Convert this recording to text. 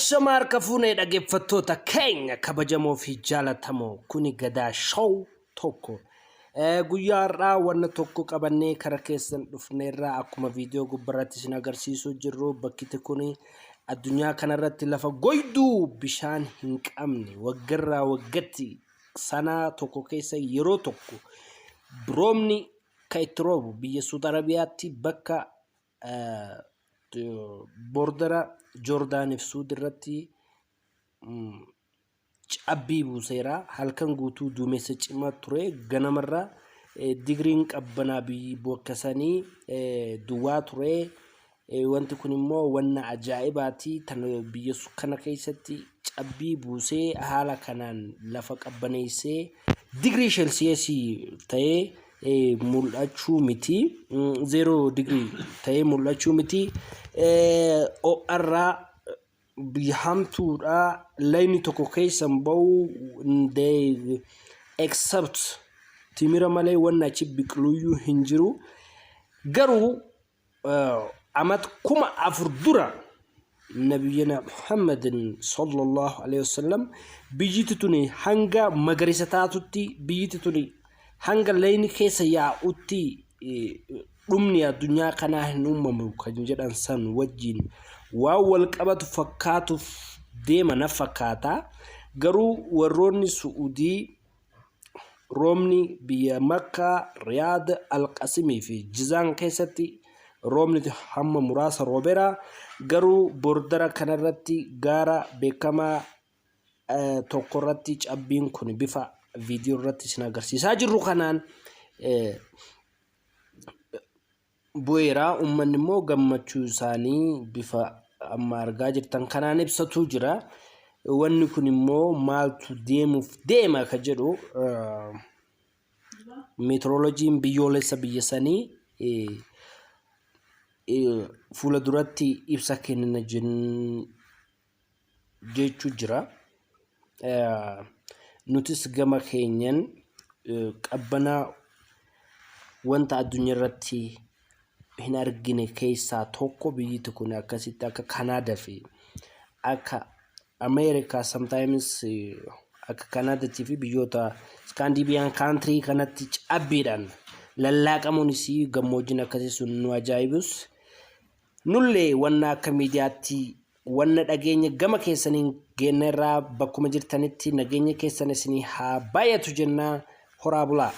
Ashama harka fuunee dhaggeeffattoota keenya kabajamoo fi jaalatamoo kuni Gadaa Show tokko. Guyyaa har'aa wanna tokko qabannee kara keessan dhufneerra akkuma viidiyoo gubbarratti isin agarsiisuu jirru bakkiti kuni addunyaa kanarratti lafa goyduu bishaan hin qabne waggarraa waggatti sanaa tokko keessa yeroo tokko roobni ka itti roobu biyya Suud Arabiyaatti bakka boordara Joordaaniif Suud irratti cabbii buuseera. Halkan guutuu duumessa cimaa ture. Ganamarra digriin qabbanaa biyyi bakka sanii duwwaa ture. Wanti kun immoo wanna ajaa'ibaati. Tana biyya kana keessatti cabbii buusee haala kanaan lafa qabbaneessee digirii sheelsiyeesii ta'ee mul'achuu miti. Zeeroo digirii ta'ee mul'achuu miti. Ho'arraa biyya hamtuudha. Layni tokko keessa hin ba'u. Except timira malee wanni achi biqiluyyuu hin jiru. Garuu amat 4000 dura nabiyyina Muhammadin sallallahu alaihi wasallam biyyiti tuni hanga magariisa taatutti biyyiti tuni hanga layni keessa yaa'utti dhumni addunyaa kanaa hin uumamu kan jedhan san wajjin waan wal qabatu fakkaatuuf deema na fakkaata. Garuu warroonni Su'uudii roobni biyya Makkaa, Riyaad, Alqasimii fi Jizaan keessatti roobni hamma muraasa roobeera. Garuu bordara kanarratti gaara beekamaa tokko irratti cabbiin kun bifa viidiyoo irratti isin agarsiisaa jirru kanaan bu'eera. Uummanni immoo gammachuu isaanii bifa amma argaa jirtan kanaan ibsatu jira. Wanni kun immoo maaltu deemuuf deema ka jedhu meetirooloojiin biyyoolessa biyya sanii fuula duratti ibsa kennina jechuu jira. Nutis gama keenyan qabbanaa wanta addunyaa irratti hin argine keessaa tokko biyyiti kun akkasitti akka Kanaadaa fi akka Ameerikaa sometimes akka Kanaadatii fi biyyoota Scandinavian country kanatti cabbiidhaan lallaaqamuun isii gammoojjiin akkasii sun nu ajaa'ibus Nullee wanna akka miidiyaatti wanna dhageenya gama keessaniin geenna irraa bakkuma jirtanitti nageenya keessan isinii haa baay'atu jenna horaa bulaa.